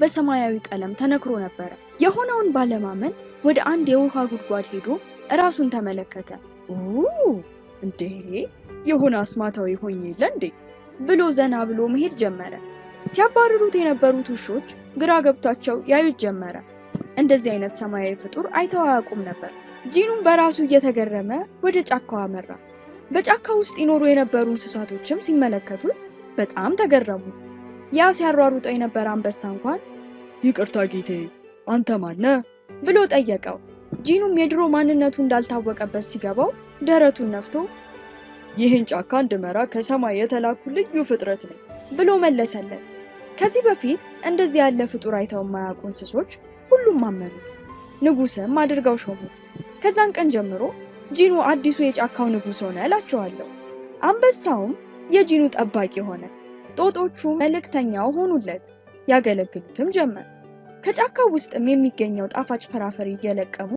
በሰማያዊ ቀለም ተነክሮ ነበረ። የሆነውን ባለማመን ወደ አንድ የውሃ ጉድጓድ ሄዶ እራሱን ተመለከተ። ኡ እንዴ፣ የሆነ አስማታዊ ሆኜ የለ እንዴ ብሎ ዘና ብሎ መሄድ ጀመረ። ሲያባርሩት የነበሩት ውሾች ግራ ገብቷቸው ያዩት ጀመረ። እንደዚህ አይነት ሰማያዊ ፍጡር አይተው አያውቁም ነበር። ጂኑም በራሱ እየተገረመ ወደ ጫካው አመራ። በጫካው ውስጥ ይኖሩ የነበሩ እንስሳቶችም ሲመለከቱት በጣም ተገረሙ። ያ ሲያሯሩጠው የነበረ አንበሳ እንኳን ይቅርታ ጌቴ፣ አንተ ማነህ? ብሎ ጠየቀው። ጂኑም የድሮ ማንነቱ እንዳልታወቀበት ሲገባው ደረቱን ነፍቶ ይህን ጫካ እንድመራ ከሰማይ የተላኩ ልዩ ፍጥረት ነኝ ብሎ መለሰለት። ከዚህ በፊት እንደዚህ ያለ ፍጡር አይተው የማያውቁ እንስሶች ሁሉም አመኑት። ንጉስም አድርገው ሾሙት። ከዛን ቀን ጀምሮ ጂኑ አዲሱ የጫካው ንጉስ ሆነ እላቸዋለሁ። አንበሳውም የጂኑ ጠባቂ ሆነ። ጦጦቹ መልእክተኛው ሆኑለት፣ ያገለግሉትም ጀመር። ከጫካው ውስጥም የሚገኘው ጣፋጭ ፍራፍሬ እየለቀሙ